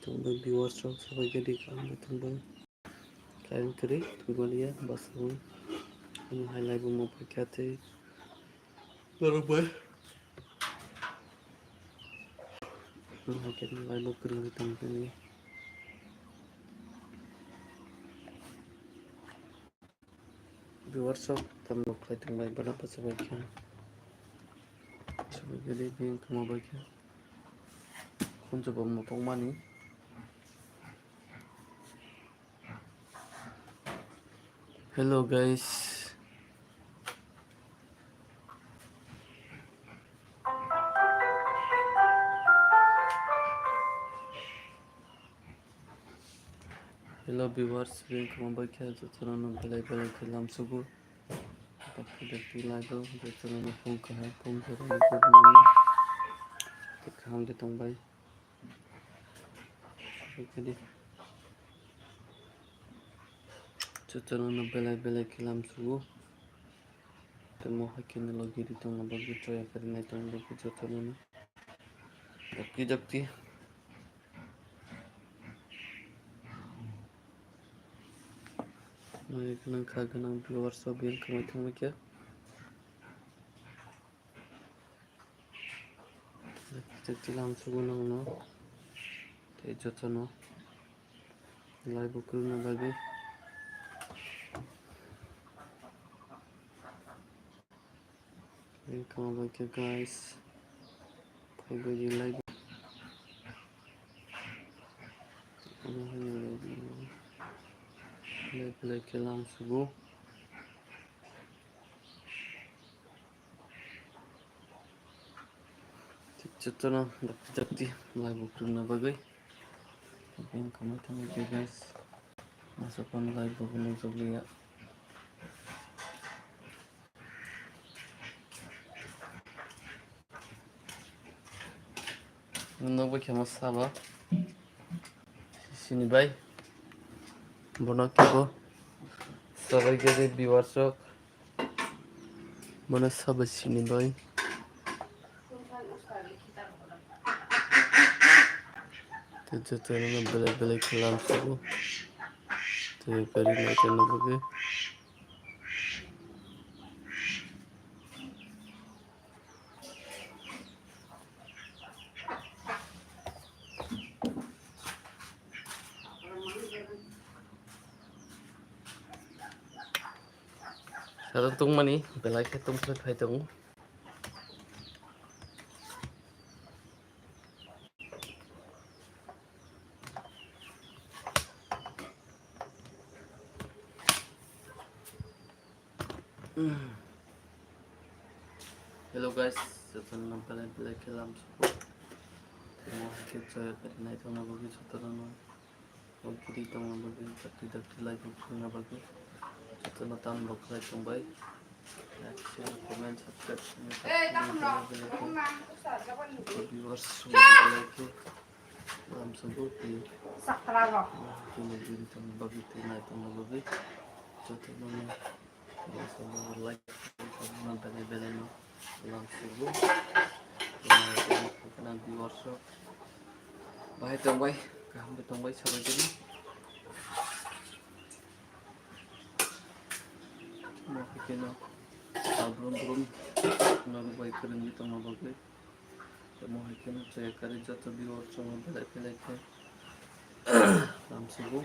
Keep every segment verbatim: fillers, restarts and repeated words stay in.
Viewers rok sabai jadi kaham bai tongbai. Kain kwrwi tongmaliya basao. Ani hai live bo mo paikha tei norok bai. Norok hai khe live bo kwrwngwi tongkhe. Viewers rok tamno khlai tongbai bana pachabai khe. Sabai jadi bini wngkha mo bai khe. Khunju bo motong mani. Hello guys. Hello viewers, bini wngkha mo bai khe jotono no belai belai khe lamsugo. Dakti dakti lago, jotono no phung kaham phung jora ni good morning. Tei kaham de tongbai. Jotono no belai belai khe lamsugo. Tei mo hai khe no logi ri tongna bagwi choya kari nai tongna bagwi jotono no. Dakti dakti. Nai gwnang kha gwnang viewers rok bini wngkha mai thangma khe. Dakti dakti lamsugo nokno tei jotono live bo kwrwngna bagwi. Welcome back, guys. Phaibai di live. Live, live khe lamsugo. Thik jotono dakti dakti live bo kwrwngna bagwi. Tei wngkha mai thangwi khe guys. Masa phano live bo nukjakliya. Nokbo khe mo sabo. Sini bai. Bono kebo. Sabai khe viewers rok. Bono sabo sini bai. Tei jotono belai belai khe lamsugo. Tei kari nai tongna bagwi. Sara tongmani belai khe tongthok khai tongo. Hello guys, jotono belai belai khe lamsugo. Tei mo hai khe choya kari nai tongna bagwi jotono no. Bo kiri tongna bagwi dakti dakti live bo khulna bagwi. Jotono tamrok khlai tongbai. Like, share, comment, subscribe khaina viewers rok belai khe. Lamsugo tei. Sakra rok. Tini giri tongna bagwi tei nai tongna bagwi. Jotono no. Like, belai belai no lamsugo. Viewers rok. Bahai tongbai, kaham bai tongbai sabai jani. Mo hai khe no, ah, brum brum, norok bai kwrwngwi tongna bagwi. Tei mo hai khe no chaya kari joto viewers rok belai belai khe lamsugo.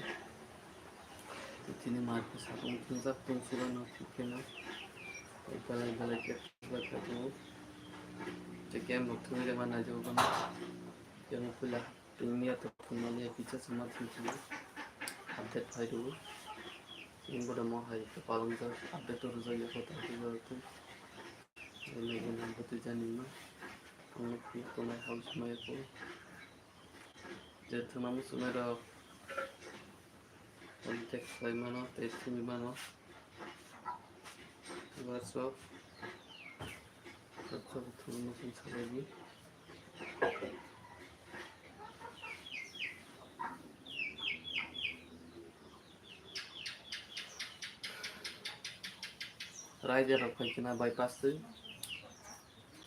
Tei tini market sakung thwngjak tongsugo no thik khe no. Tei belai belai khe bai kha tongo. Tei game rok thwngwi rema naijago bono. Yang puila tini ya to phunukmani ya kisa se ma thwngsugo. Update phai rwo. Tini bodo mo hai khe palangjak update rwjak ya photo rwjak tei. Nini gwnang bwtwi jani no. Ang nukphio tongnai house maya khe. Je thwngma muchunai rok contact khlai mano tei thwngwi mano. Uarsok. Uarsok thwngma muchung salai di. Rider rok phai khna bypass twi.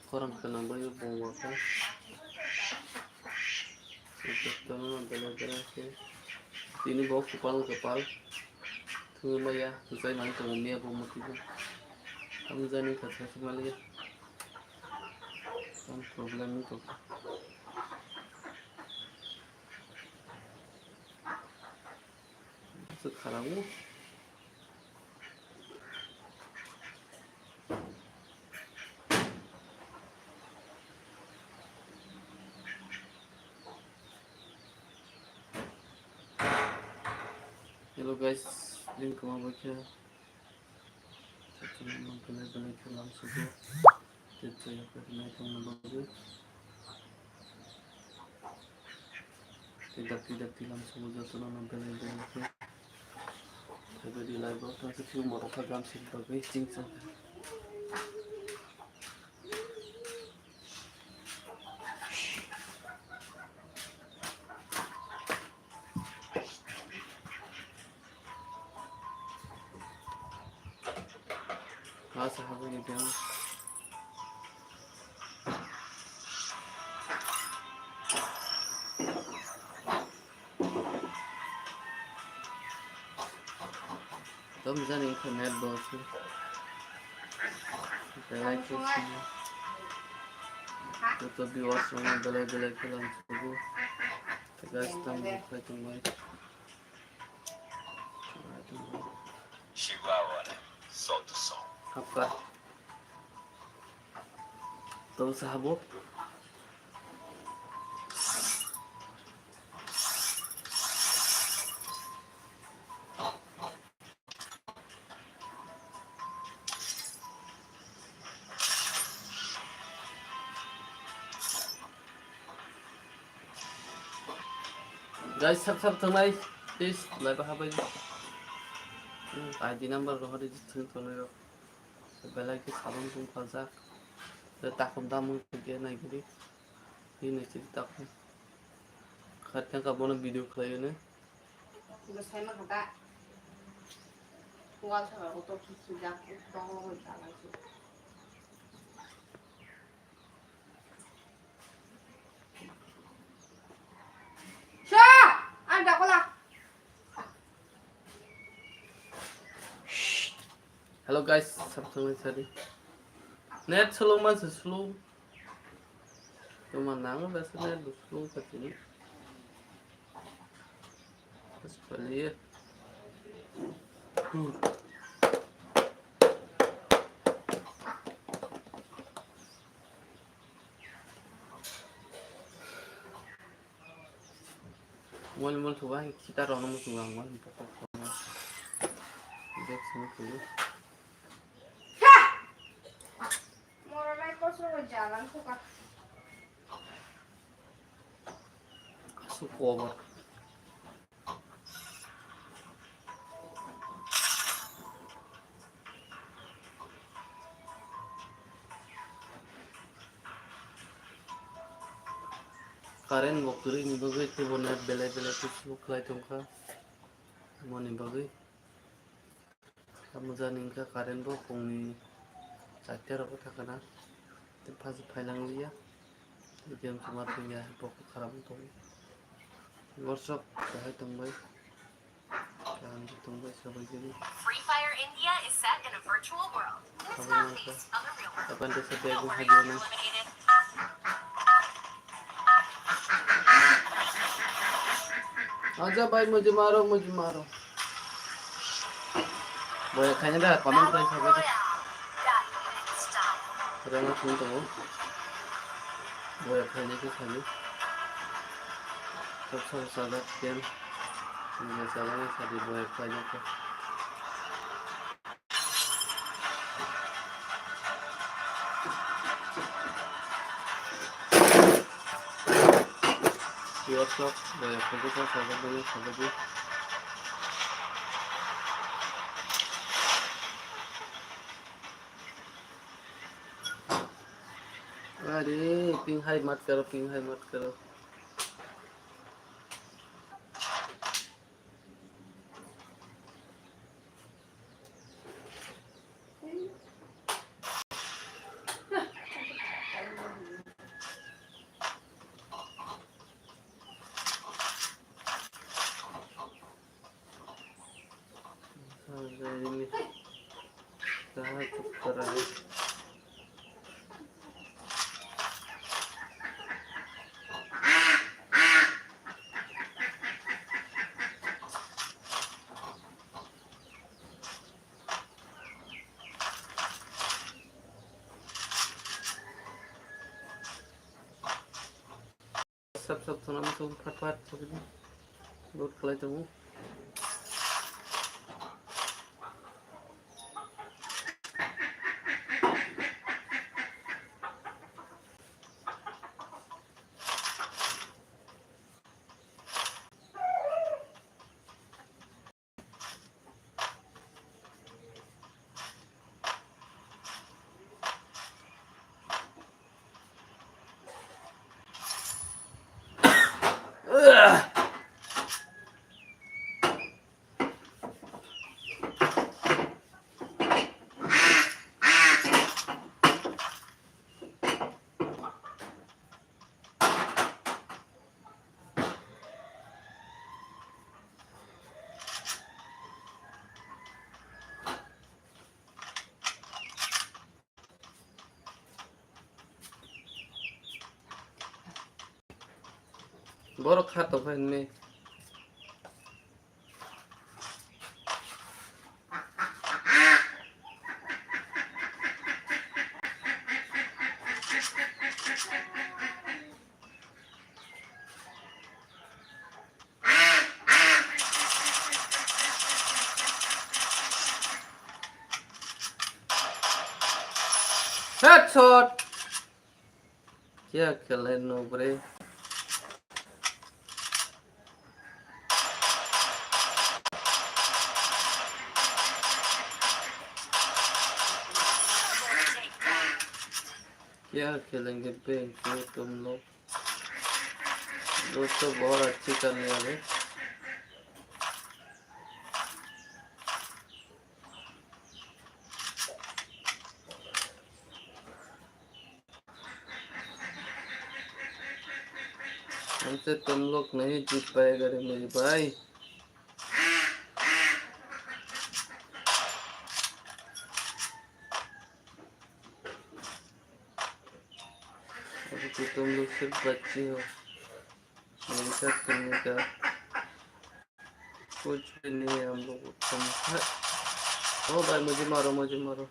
Khorang khna bai bongma khe. Tono belai belai khe. Tini bo kupal kupal. Thwngwi maya, hwchai nang tongo miya bo mwtwi bo. Tamo jani kha sai maliya. Tam problem wng tong. Aswk kharango. Hello guys, din kwma bai khe. Belai belai khe lam sugo. Tei chaya khe nai tongna bagwi. Tei dakti dakti lam sugo jotono no belai belai khe. Tei live o tongsa thwiwi motok kha gam sini bagwi chingsa. Asa habani biang. Tom jani khe net bo se. Belai khe se. Joto viewers rok no belai belai khe lam sugo. Tei guys, tamo khlai tongbai. Hapka. Tamo se habo. Guys, sab sab thangnai, please, live habai. Hmm, I D number rohori thung tongnai rok. Belai khe sabon tong phaljak. Tei takhum damung khe nai giri. Hini chiri takhum. Khatya ka bono video khlai ne. Bo sai ma khata. Wal sa ko to ki ki jak ko ko ja lai. Sha! Ang dakola. Hello guys, sab thangnai sari. Net slow man se slow. Tuma nang ba se net slow ka tini. Bas paliye. Mol mol thuba hai kita rono muchung ang mol pokok pokok. Dek sini tuh. Moralai kosro jalan khuka. Su kobo. Current bo kwrwini bagwi teibo net belai belai khe slow khlai tongkha. Moni bagwi. Tamo jani wngkha current bo pungni charta rok thangkha na, tei phasu phailang liya, tei game suma thangya, bo khe kharap wng tongo. Workshop kahai tongbai, kaham khe tongbai, sabai jani. Free Fire India is set in a virtual world. It's not based on the real world. Apante sa bag mo hajana. Aja bhai, mujhe maro, mujhe maro. Boya khaina da, comment khai sabai da. Rana thung tongo. Boya khaina khe sabai. Sab sab saga ken. Boya sabai na sabai boya khaina khe. Workshop, boya khaina khe sabai da, sabai da. Are, ping hai mat karo, ping hai mat karo. Tara. Sap sap thana muchung phat phat thokdi. Load khlai tongo. Borok kha tongkha hinwi. Headshot. Kya khelai no bre. Kya khelenge be, jo tum log. Dosto, bahut acchi karne wale. हमसे तुम लोग नहीं जीत पाएगा रे मेरे भाई। अभी तो तुम लोग सिर्फ बच्चे हो, मेरे साथ खेलने का कुछ भी नहीं है हम लोग को। ओ भाई, मुझे मारो, मुझे मारो।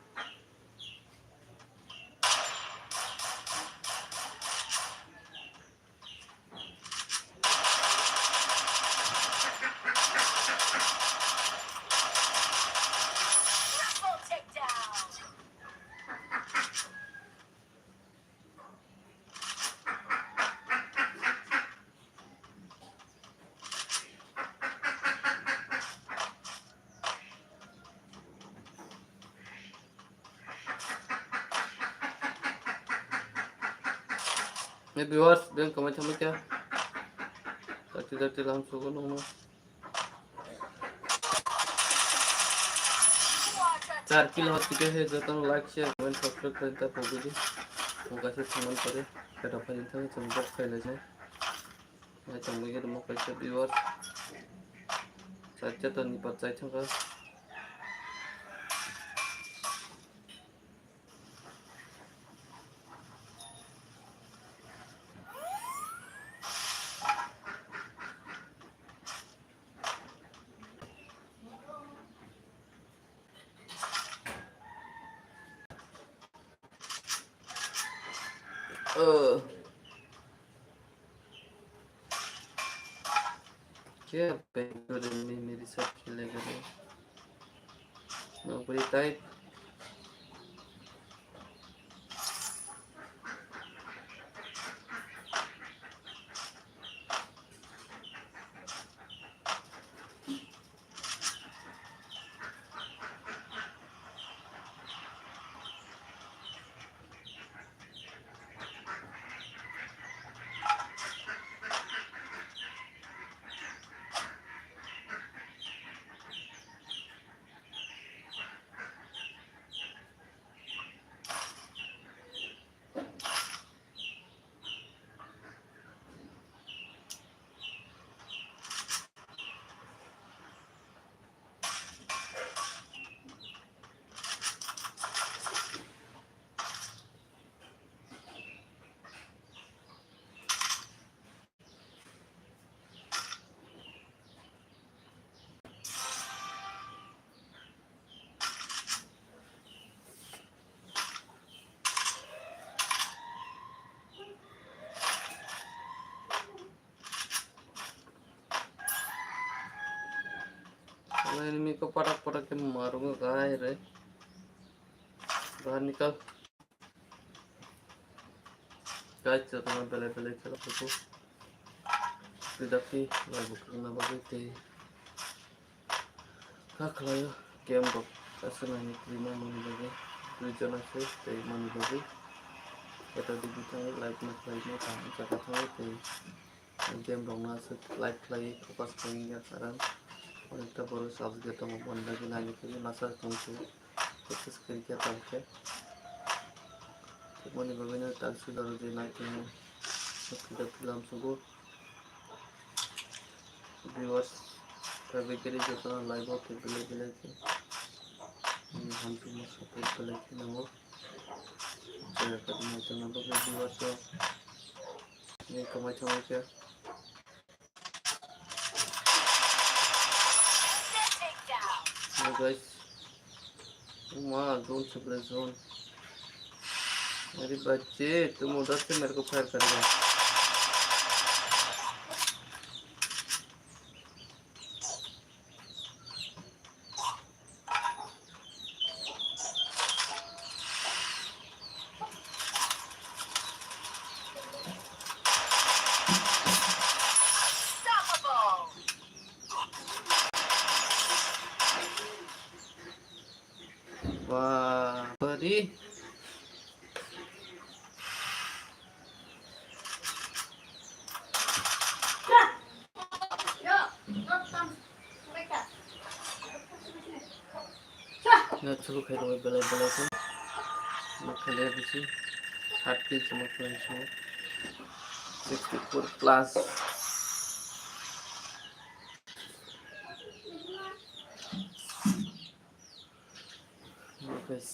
Hey viewers, beng kamai thamai kha. Thirty thirty lang sugo nungno. Char kill hot khe he jotono like, share, comment, subscribe khlai ta pogidi. Mo kaisa thangman pore. Khe rok phai thang chwng bok khlai lai. Nai tongwi khe tongmo kaisa viewer. Chaita ni pachai thangkha. Oh. Kya bhai, mere saath khelega re? Nokri type. Enemy ko patak patak ke marugo gai re. Bahar nikal. Guys, jotono belai belai khela khuku. Pidakti laibuk khwna bagwi tei kha khlaio game rok kaisa naini twi nangmani bagwi. Dui jona se tei mani bagwi. Eta digi thangwi live ma khlaima kaham jaga thangwi tei game rokno aswk like khlaiwi focus khlai wngya karon onekta borok subject tongo boni bagwi naini bagwi masa tongkhe practice khaikhe tongkhe. Thikmani bagwino tak sujaro je naitongmung sukhe film sugo viewers kaibai khe jotono live o khe belai belai khe hamjakma support belai khe nango. Jaya khe naitongna bagwi viewers rok ni kamai tongma khe. Hello guys. Uma, zone se bole zone. Meri bacche, tum udhar se mere ko fire karega. Wah, buddy. Na chulu khai roi belai belai khe. Makha le bisi thirty se makha le so. Sixty four plus. Guys.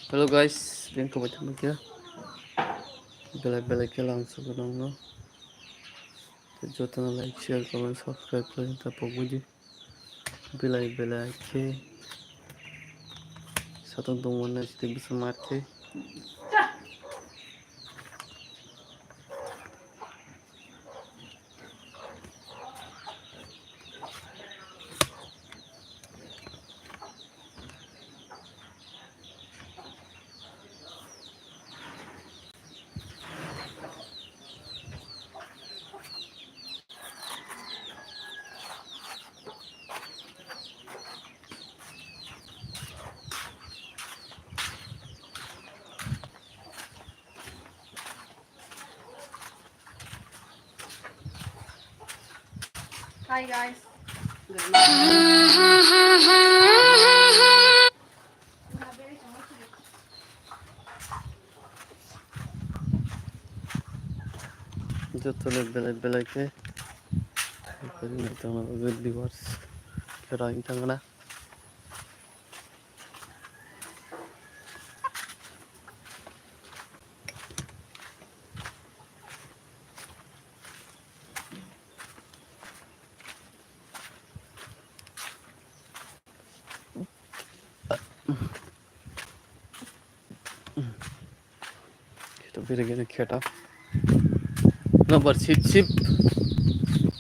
Hello guys, bini kwbai thangma khe belai belai khe lang sugo nongno. Jotono like, share, comment, subscribe khlai ta pogwi di. Belai belai khe satung tongmani sitwk bwsa mar khe. Hi guys. Good morning. Joto le belai belai khe. Tongna bagwi viewers khe rang tangna. Kheta bere gene kheta. Number sip sip.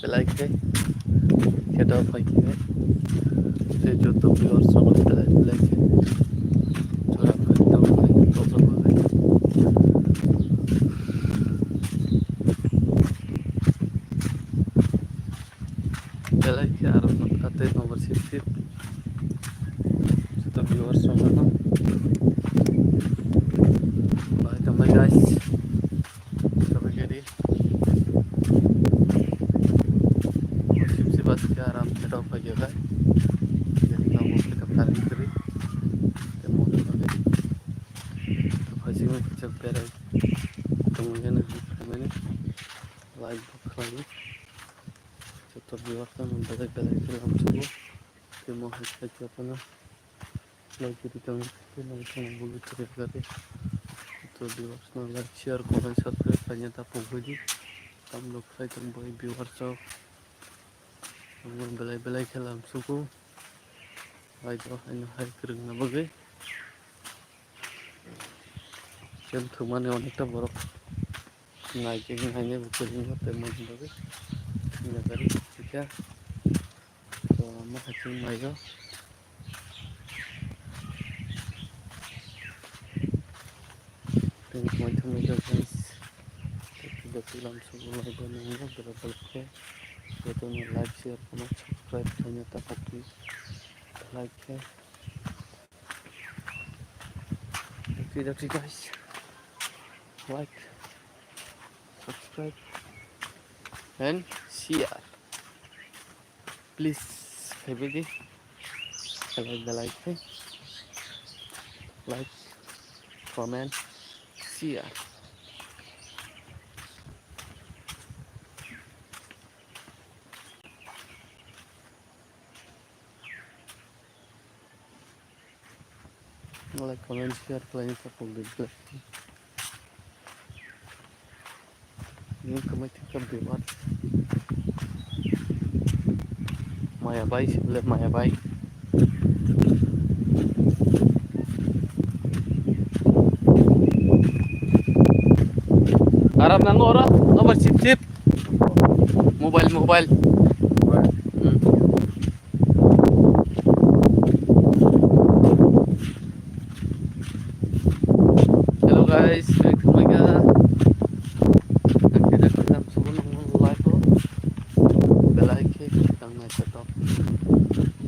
Belai khe. Kheta phai khe. Te joto viewers rok belai belai khe. Jora khe to phai khe to phai. Belai khe aro nokha tei number sip sip. Joto viewers rok no. Bye, bye, guys. Sabai gari. Sip sip aske aram se rok pai jaga. Jadi kamu kita paling kiri. Temo tu pakai. Paising kita berai. Tunggu jana. Live book lagi. Joto viewers rok no belai belai khe lamsugo. Tei mo hai khe jotono Like di tong, like tong, bulu chiri gari. To viewers no like, share, comment, subscribe khaina ta pogwi di. Tam lok khai tong bai viewers rok. Ang belai belai khe lam suku. Hai to, haino hai kwrwngna bagwi. Chem thumani onekta borok. Naikhe nainai bo kwrwngno tei mani bagwi. Nagari kisa. To, ma haching maigo. Thank you, my guys. Thank you, the film, so, like, and, and, and, and, and, like, share, comment, subscribe, and, and, like, share. Thank you, guys. Like, subscribe, and share. Please, everybody, like the like, like, comment, share. Like, comment, share khlaina ta pogwi belai. Ni kwmai thik kha bemar. Maya bai se bele maya bai. Aram nango oro, nobar sip sip. Mobile, mobile. Hmm. Hello guys, welcome again. Dakti dakti tam sugun nang live o. Belai khe tang nai khe tok.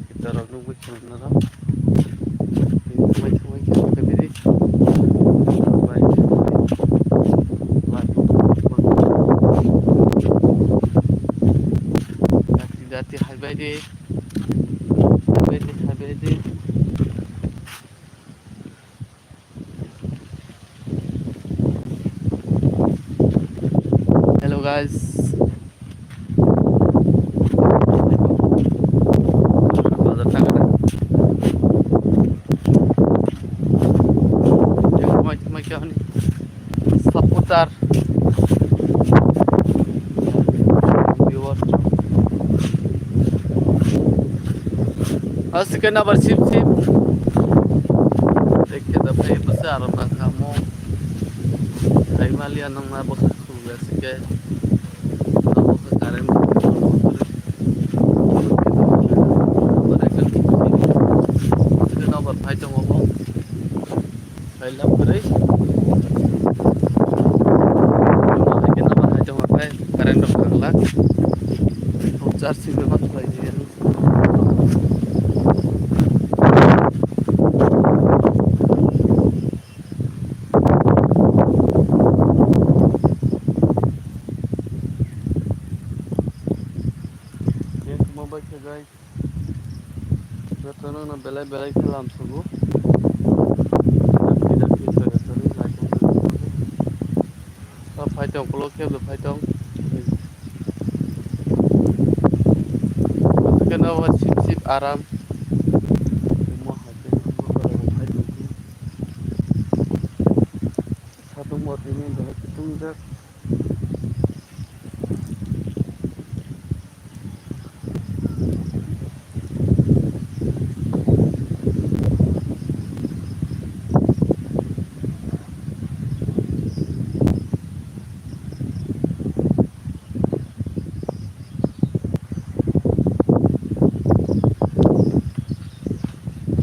Kita rok nungwi channel nang. Thank you, thank you, thank you. Bye. Bye. Dakti dakti hai bai de. Hai bai de, hai bai de. Hello guys. Bazar thangkha da. Yang mai mai kya ni? Supporter. Viewers. Asike nabar sip sip. Dekke da phai bwsa aro na kamo. Hai maliya nang na bwsa khulga sike. Abo khe current. Nabar ekdom sip sip. Asike nabar phai tongo bo. Hai lab kwrwi. Hai khe nabar hai tongma khe current rok thang lak. Charge simi ma khlai di. Yang mobile khe guys. Jotono no belai belai khe lam sugo. Dakti dakti soi asari naikhe. Ta phai tong, ulo khe bo phai tong. Keno sip sip aram. Mo hai khe phai tong. Satung bo tini belai kutung jak.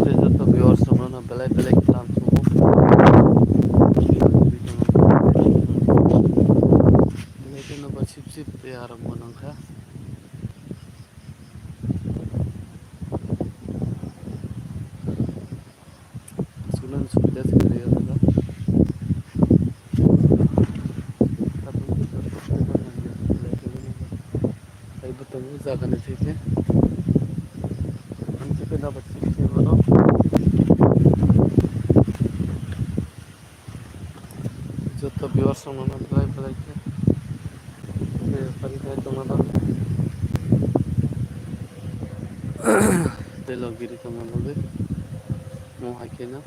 Tei joto viewers rokno belai belai khe lam sugo. Belai kheno bo sip sip tei aro bo nangkha. Sunan subida se kare ya daga. Hai bo tongo jaga ni theke. Ang se kena ba sip sip mano. Joto viewers rok no belai belai khe. Tei pari khai tongma bagwi. Tei logiri tongma bagwi. Mo hai khe no.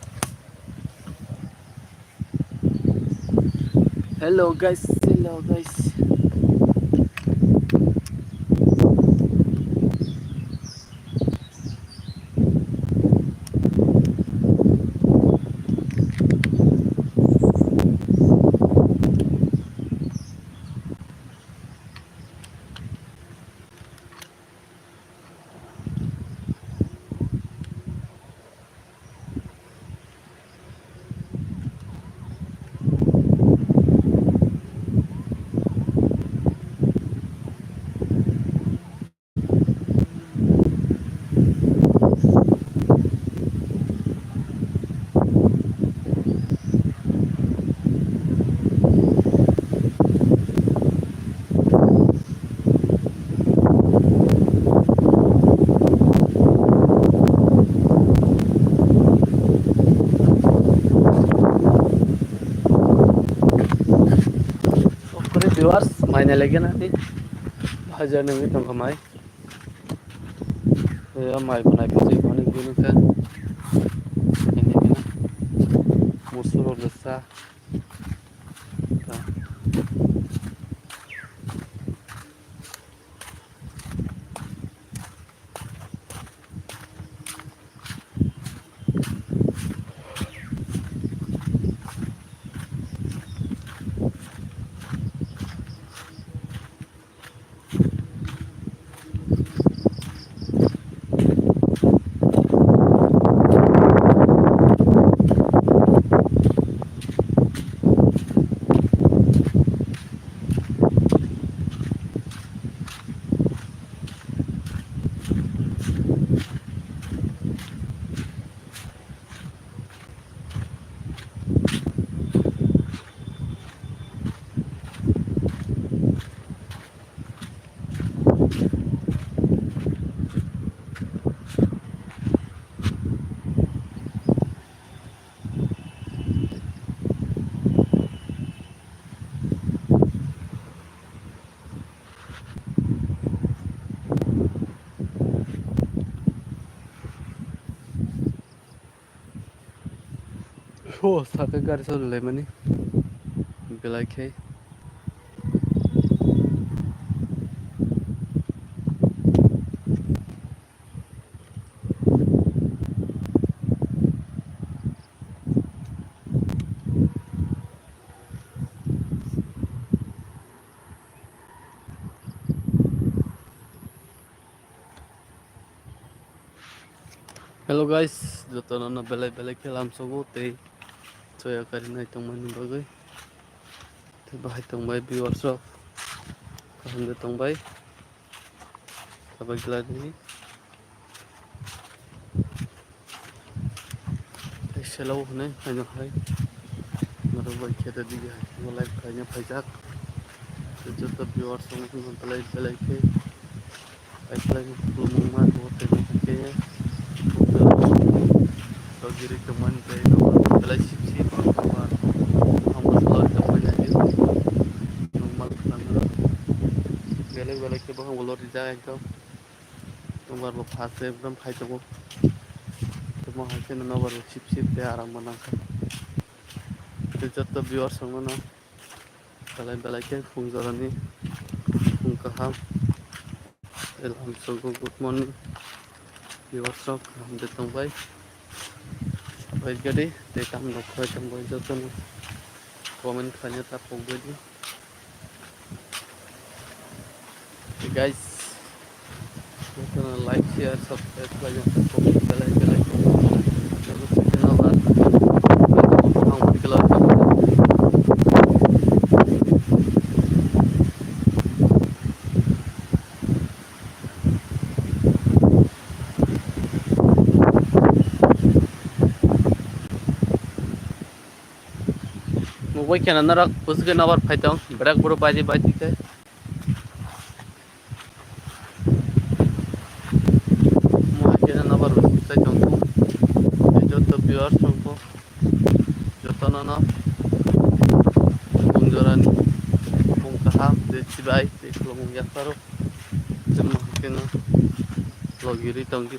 Hello guys, hello guys. Viewers, mai nai lagi nanti. Hajar nungwi tongkha mai. Ya, mai bo nai pijak, hwnwi hwnwi kha. Ini, ini. Musuk rok rwsa. O saka gari choli laimani belai khe. Hello guys, jotono no belai belai khe lamsogo tei choya karinai tongmani bagwi. Tei bahai tongbai viewers rok, kaham de tongbai, kabai gladi. Tei selo hwnwi haino hai norok bai khe ready hai live khlaina phaijak. Tei joto viewers rok no belai belai khe. Kaitlai khulumung ma bo tei bo khe rogiri tongmani tei belai sip sip tongma. Ang bo salai tongmani agi. Normal khwlangma. Belai belai khe bokhang bo lori jak ekdom. Nokbar bo fast ekdom phai tongo. Tamo hai khe nokbar bo sip sip tei aram bo nangkha. Tei joto viewers rok no belai belai khe phung jorani phung kaham. Tei lamsogo good morning. Viewers rok kaham de tongbai. Bai gadi tei tam rok khwlai tongbai jotono comment khlaina ta pokbai di. Guys, jotono like, share, subscribe khlaina ta pokbai belai belai. Mobile kheno norok bwswk khe nobar phai tong, berak boro baidi baidi khe. Mobile kheno nobar bwswk sai tong, joto viewers rok bo. Jotono no phung jorani phung kaham tei chibai tei khulumung yapharo. Chwng no hakhe no logirwi tongdi.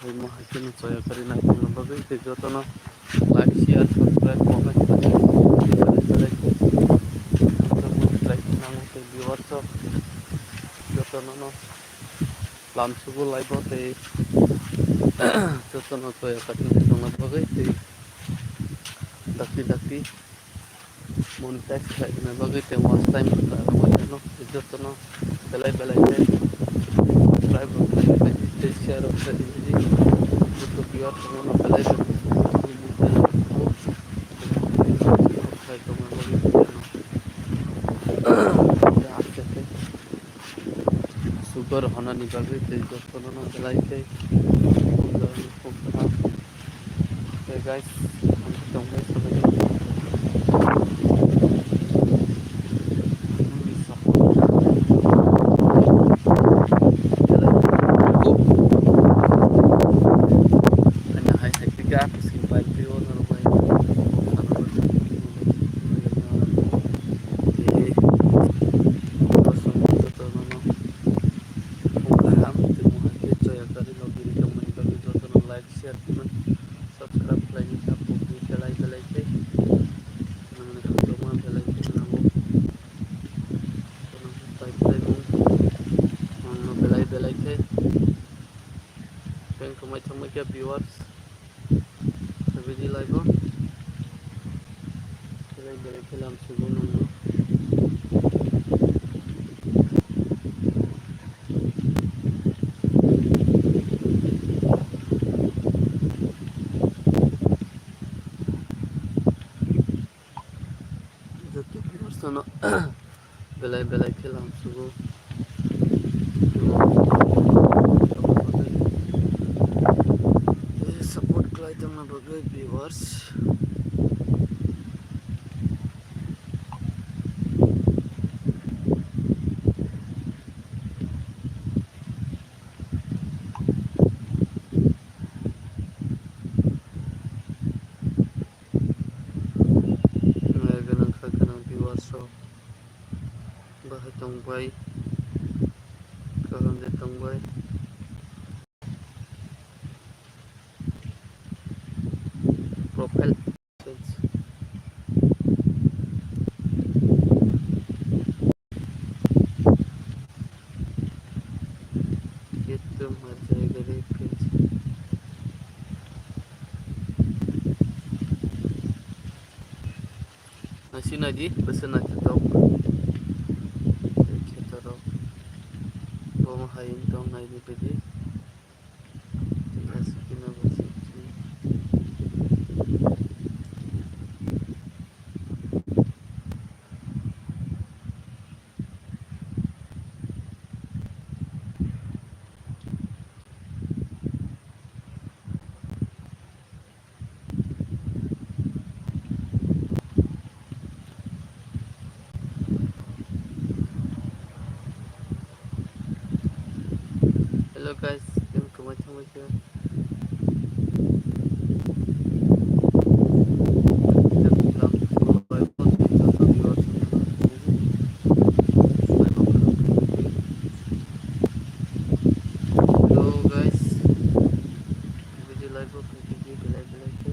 Omo hai kheno choya kari naitongna bagwi tei jotono like, share, subscribe, comment, like, like, like, nango tei viewers rok jotono no lamsugo live o tei jotono choya kari naitongna bagwi tei dakti dakti monetize khlaina bagwi tei watch time rwui ano jotono belai belai khe subscribe rok khlai di tei share rok khlai di. Joto viewer rok no belai belai khlai tongma bagwi tei ano sugar honani bagwi tei jotono no belai khe. Hey guys, ang tongbai sabai. Ano hai hai khe ga kuching pai twi o norok bai. Kaham tei muha khe choya kari no bini tongmani bagwi jotono like, share, comment, subscribe khlaina kha, pokni belai belai khe. Nangni hamjakma belai khe nango. Tei belai belai khe. Thank you, mai thangbai khe viewers. Video live o. Belai belai khe lamsugo nangno. Joto viewers no belai belai khe lamsugo. Support khlai tongna bagwi viewers. Nai gwnang kha gwnang viewers rok bahai tongbai, kaham de tongbai. Profile. Khe tum ha jai gari page. Nasi nai di, bwswk naithotok. Khe torok. Bo hai wng tong nai di bidi. Hello guys, welcome back to my channel. Hello guys, video live o khe belai belai khe.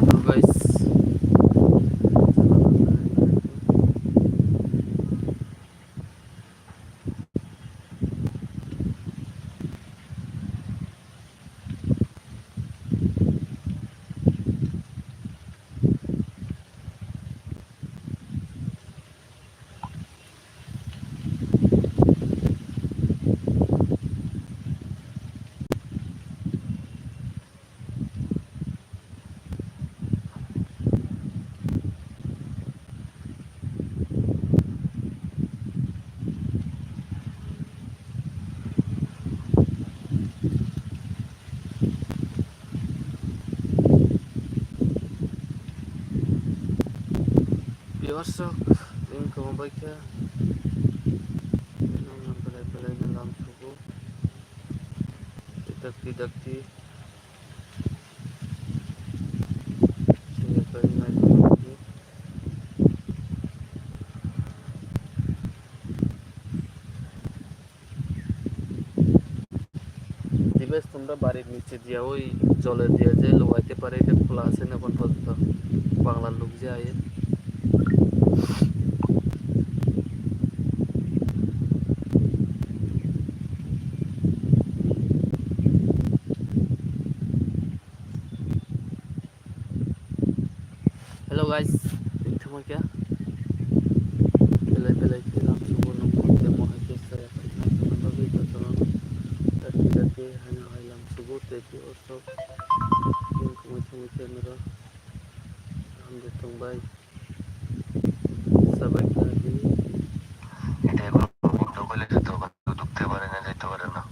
Hello guys, Viewers rok, tini kwbang bai khe belai belai no lam sugo. Dakti dakti. Dibesh, তোমরা বাড়ির নিচে দিয়া ওই জলে দিয়া যে লুকাইতে পারে, এটা খোলা আছে না এখন পর্যন্ত, বাংলার লোক যে আয়ে। Hello guys, tini thangma khe belai belai khe lam sugo nokmung tei mohai khe saya khaina bagwi jotono dakti dakti haino hai lam sugo tei tei o sok tini kwmai thangma khe noro hamjak tongbai sabai kha di. এটা এখন বন্ধ করলে তো দোকান ঢুকতে পারে না, যেতে পারে না।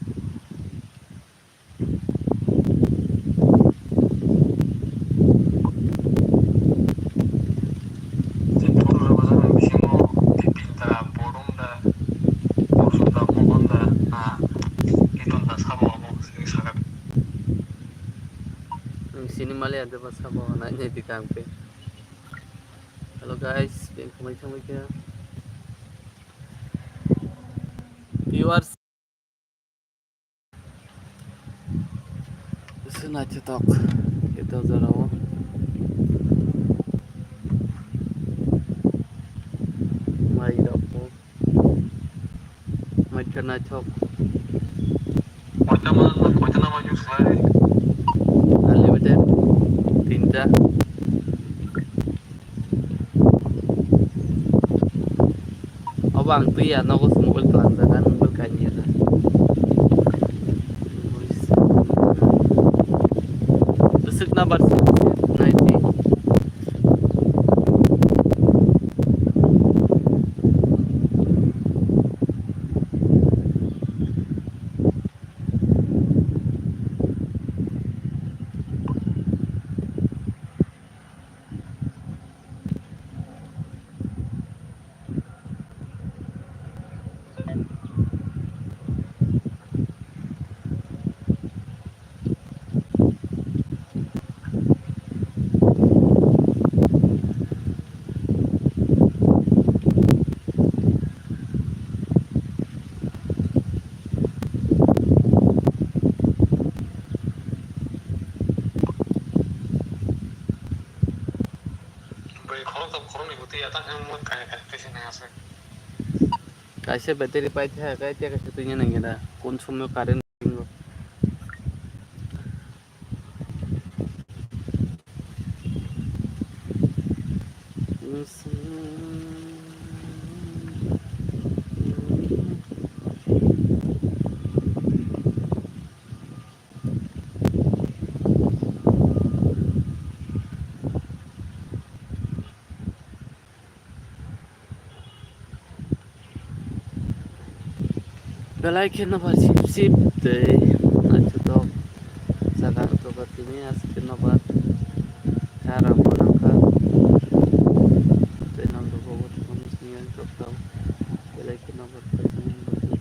Tei photo rok bwsakni bisingo tei pilda, bodong da, kosom da, mohon da, ah, kiton da, sabo abo sini sakha. Ang sini mali ade ba sabo nai nai di kang pe. Hello guys, beng khamai khamai khe. Viewers. Bwswk naithothok khe o jorao. Mai rok bo. Mai khe naithok. Unlimited tinta. Obo ang twi ya, nogo se mobile twlang jaga, mobile kainwi ya da. Bwswk number se nai di. Bai khoroktham khoroknwi bo twi ya, ta khe mo kaya kaya twi se nang aswk. Kaisa battery pai thaya khe tei kaisa twi nang ya da, kun somoi current ringo. Belai kheno ba sip sip tei naithothok jaga wngkha ba tini, aske no ba khe ram bo nangkha tei nang rok bo tongmani simi ang tokthok belai kheno ba khe tongmani bagwi.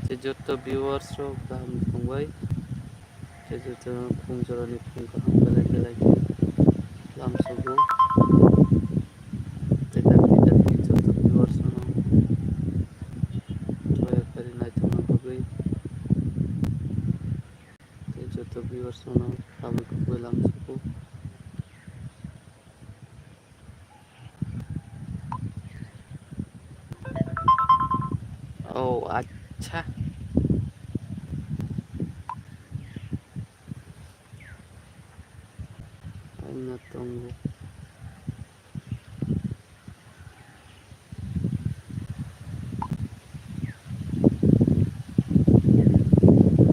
Tei joto viewers rok kaham tongbai. Tei joto phung jorani phung kaham belai belai khe lam sugo. Tei dakti dakti joto viewers rokno daya kari naithokna bagwi. Tei joto viewers rokno kaham tongbai lam sugo. Oh, acha. Aina tongo.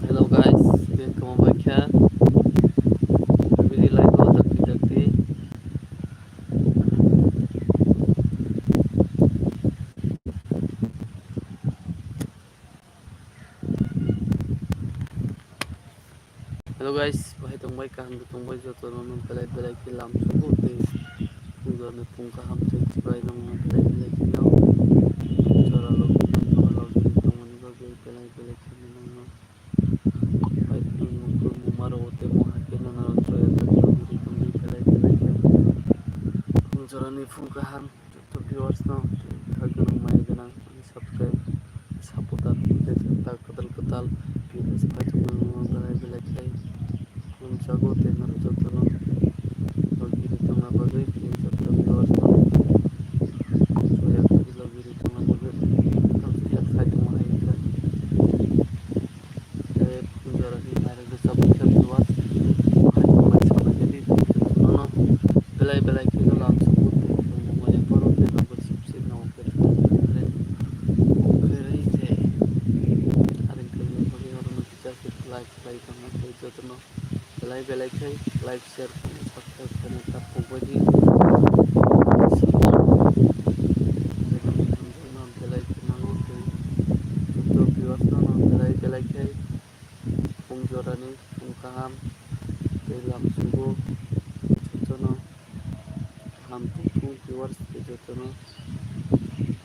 Hello guys, welcome back here. Really like all the dakti. Hello guys, bahai tong Kaham khe tongbai jotono belai belai khe lam sugo tei puja ni pung kaham tei chibai rok no belai belai khe no jora rok tongmani bagwi, tongmani bagwi belai belai khe no nangno bai tongmung tongmung ma rok tei mo hai khe no norok joya khe tongwi tongwi belai belai khe pung jora ni pung kaham. Joto viewers no kha gwnang maya gwnang ani subscribe supporter tei tak kwtal kwtal viewers bai tongmani belai belai khe khulumsago tei norok jotono logi ri tongna bagwi tei joto viewers no joya khe logi ri tongna bagwi tei khe khai tongma hai khe. Tei jora ni nairok rwchapmung khe viewers, belai belai khe no lam sugo tei tongmung maya borok tei nokbar sip sip no khe tongmung khe khe rwi tei areng khe nokbar like khlai tongma tei jotono belai belai khe like share subscribe khaina ta pokbaidi belai khe nango tei joto viewers no belai belai khe pung jorani pung kaham tei lam sugo jotono kaham tongthung viewers tei jotono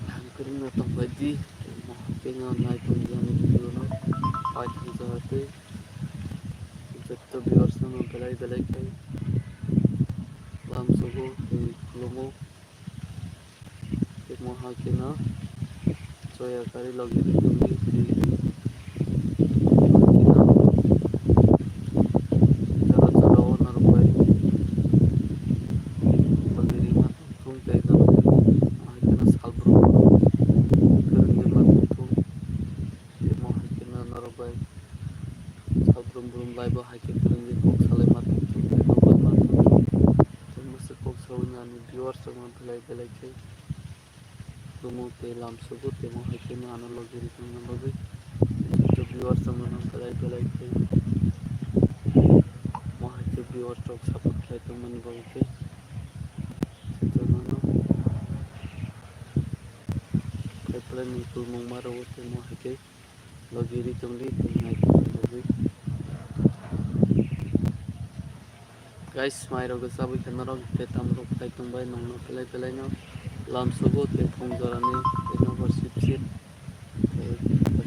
kaham kwrwngno tongbaidi tei mohor khe no nai tongdi ani video no paithak jora tei joto viewers no belai belai khe lam sugo tei khulumo. Tei mo hai kheno joya kari logi ri tongdi tei jora jora o norok bai logi rima tongthung tei norok mo hai kheno salbrum kwrwngwi ma tongthung tei mo hai kheno norok bai salbrum brum bai bo hai khe kwrwngwi kok salai ma tongthung tei nokbar ma tongthung tei mwswk kok saui ani viewers rok no belai belai khe. Tumung tei lam sugo tei mo hai khe no ano logi ri tongna bagwi. Joto viewers rok no belai belai khe mo hai khe viewers rok support khlai tongmani bagwi khe jotono no khe belai ni kulmung ma rwo tei mo hai khe logi ri tongdi tei nai tongna bagwi. Guys, mai rok chabwi khe norok tei tam rok khai tongbai nongno belai belai no lam sugo tei pung jorani tei nokbar sip sip tei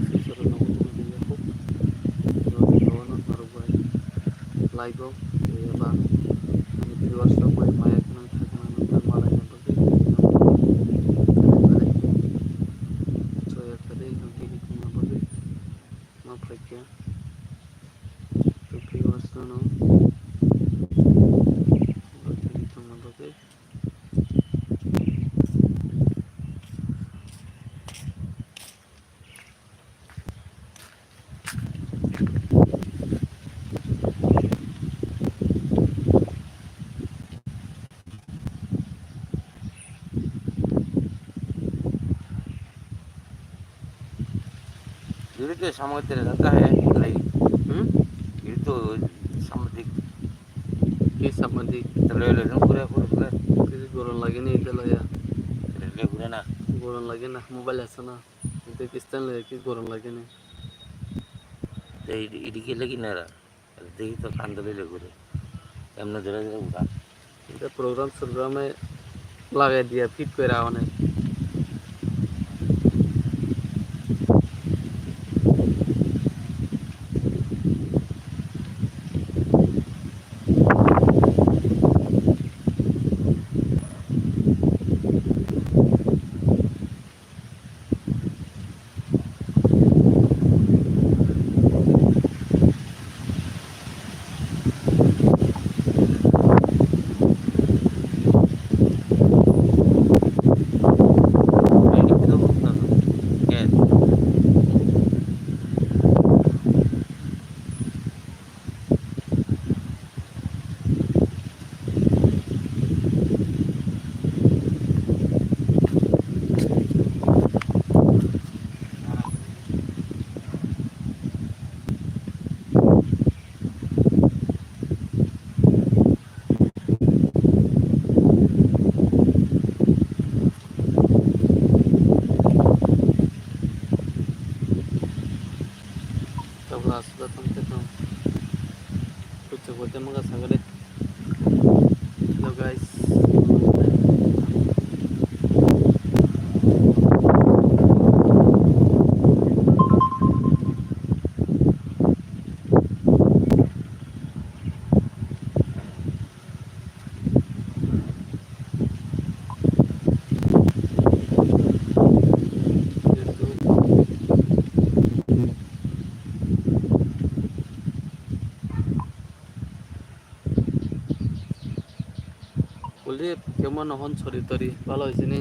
sip sip oro nogo tongmani yakhuk. Norok no norok bai like o tei eba ani viewers rok bai maya gwnang thangma no ta malai no bagwi belai belai khe joya khe tei no tini tongna bagwi ma phaikha. Tei viewers no bo tini tongna bagwi. ये तो समझते रहता है, नहीं। हम्म? ये तो समझते। Ki samadi? Tele le jong kure kure kure. Ki goron lagini ite loya. Tele kure na. Goron lagina, mobile asa na. Ite kistan loya ki goron lagini. Te idi, idi ki lagi na ra. Te to kandale le kure. Emna jera jera uda. Ite program sogram e lagai diya, fit kore aone. Lip kemo no hon sori tori balo sini.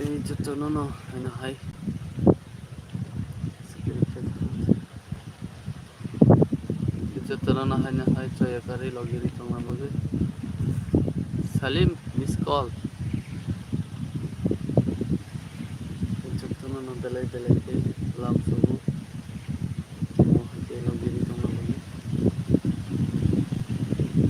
Tei jotono no haino hai. Jotono no haino hai choya karwi logi ri tongna bagwi. Salim, miss call. Jotono no belai belai khe lam sugo.